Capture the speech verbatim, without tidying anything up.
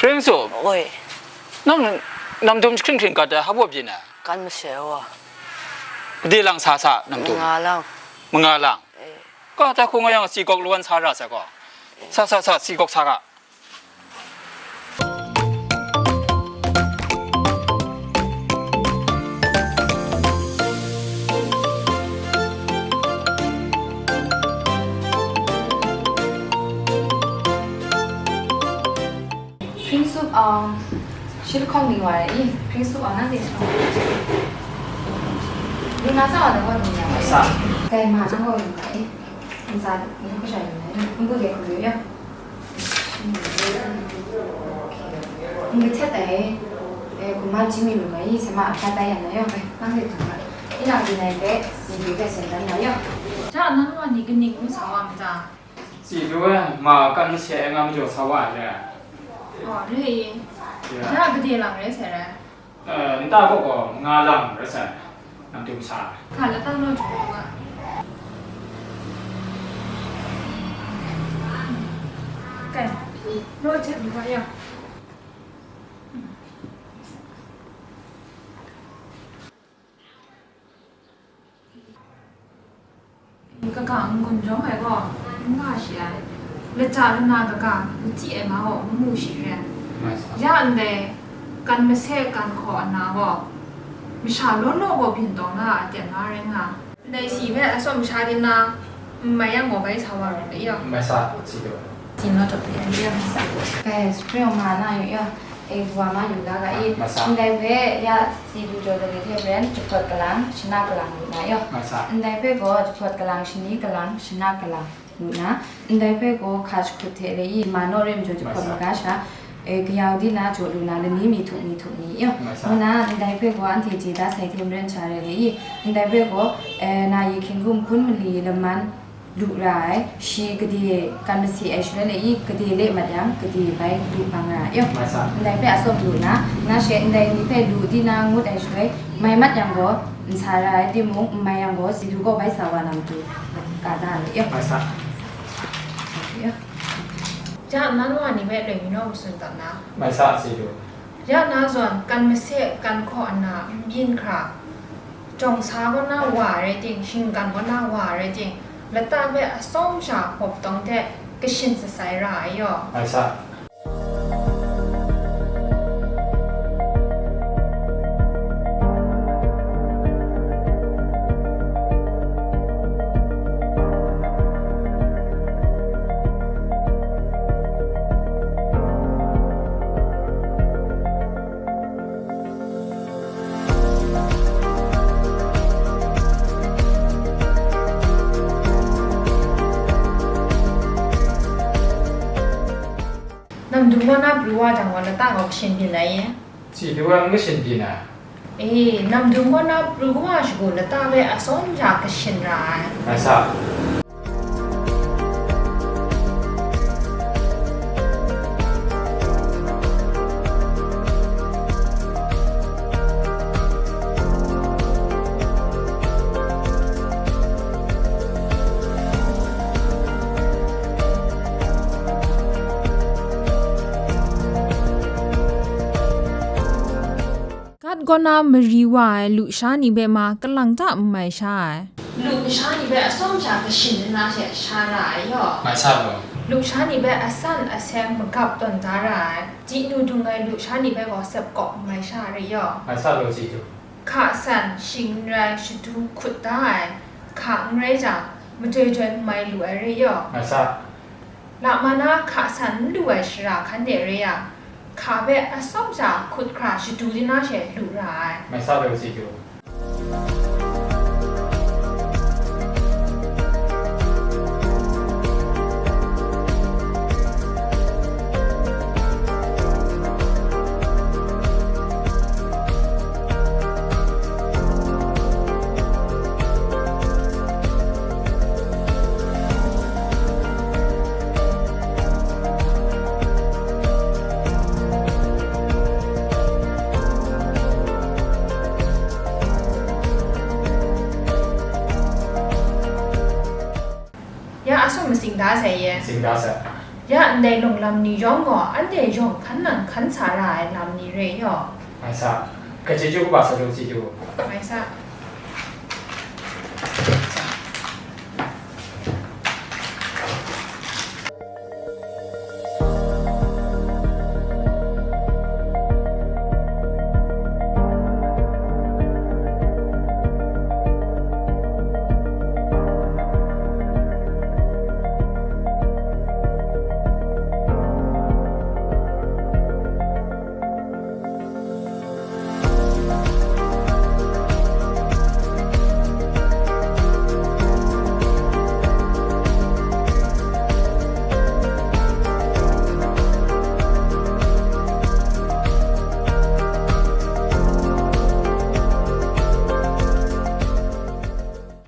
Pring Sup, oi, nang nam dum jahkring hkring gat ai hpa baw byin ai? Kan mase wa. Gade lang sa sa, nam dum? Manga lang. Manga lang? Eh. Ka ta hku nga yang, si gawk lawan sa ra sai gaw. Sa, sa, sa, si gawk sa ga. Pring Sup, um, shi lahkawng ni wa rai i, Pring Sup, um, nang de shi lahkawng ni wa rai i. Lu na sa wa na gaw dung ya wa i. Sa. Kai ma ang gaw yung ga i. Ang sa, yung ka sha yung na i. Ang gu de ku yu ya. Ang ga chat ai. Eh, kuma jimmy lu ga i, sa ma a ka tai ya na yo. Kai, nang de dung ga. I na di na i pe, ni di pe sen dan na yo. Ja nan wa ni kaning um sa wa ma ta? Tsi du ai, ma kan mase ai nga majaw sa wa ai re. Oh, re i. Ya. Ya, gade lang re sai re. Eh, nta kaw gaw nga lang re sai. Nam dum sa. Ka la tang lo jung nga. Kai. Lo chat lu wa ya. Kaga n-gun jawng ai gaw, n nga shi ai. Lata lana kaga, n chyi ai ma gaw, n mu shi re ai. Mai sa. Ya ndai, kan mase kan hkaw ana gaw, masha law law gaw byin taw nga a, ten nga rai nga. Ndai si hpe atsawm sha di na, n mai yang gaw bai sa wa ru ai yaw. Mai sa, si taw. Si naw taw pyi ai yaw, mai sa. Kai, spring ma na yu yaw. E, wa ma yu ga ga i. Masa. Ndai hpe ya si du jaw de hte maren, jahpawt kalang, shana kalang lu na yaw. Masa. Ndai hpe gaw jahpawt kalang, shani kalang, shana kalang lu na. Ndai hpe gaw hka jahkut hte re i, ma naw re majaw jahpawt maga sha, e, kayau di na jaw lu na, lani mi htuk mi htuk mi yaw. Masa. Ngu na, ndai hpe gaw anhte chye da sai hte maren sha re re i. Ndai hpe gaw, e, na yi hkying kum hpun mali laman, lu ra ai, shi gade kan mase ai shaloi le i, gade le mat yang, gade bai lu bang ra ai. Mai sa. Ndai hpe atsawm lu na, na she ndai ni hpe lu di na ngut ai shaloi, mai mat yang gaw, n sa ra ai, timung, n mai yang gaw, si du gaw bai sa wa na matu, ka da ai. Mai sa. Ja, nan wa ni hpe loi mi naw masun tam na. Mai sa, si du. Ya na zawn, kan mase, kan hkaw ana n byin hkra, jawng sa kaw na wa rai ting, shinggan kaw na wa rai ting, lata hpe atsawm sha hpawp tawng hte kashin sasai ra ai yaw. Mai sa. Namdum kaw na pru wa jang gaw, lata gaw kashin byin ai i? Chyi du wa n kashin byin ai. E, namdum kaw na pru wa shagu lata hpe atsawm sha kashin ra ai. Mai sa. Gat kaw na mari wa ai lusha ni hpe ma kalang ta n mai sha ai. Lusha ni hpe atsawm sha kashin nna she sha ra ai yaw. Mai sa law. Lusha ni hpe asan aseng magap tawn da ra ai. Chyi nu dung ai lusha ni hpe gaw sep kaw n mai sha ai re yaw. Mai sa law, chyi du. Hka san, shing n rai, shadu hkut da ai, hka n rai jang, majoi joi n mai lu ai re yaw. Mai sa. Lama na hka san n lu ai shara hkan de re yang, hka hpe atsawm sha hkut hkra shadu di na she lu ra ai. Mai sa law, chyi du. Ya, atsawm masing da sai ye. Sing da sai. Ya ndai lawng lam ni yawng gaw, anhte yawng hkan nang hkan sa ra ai lam ni re yaw. Mai sa, hkachye chyu kaba sa du si du. Mai sa.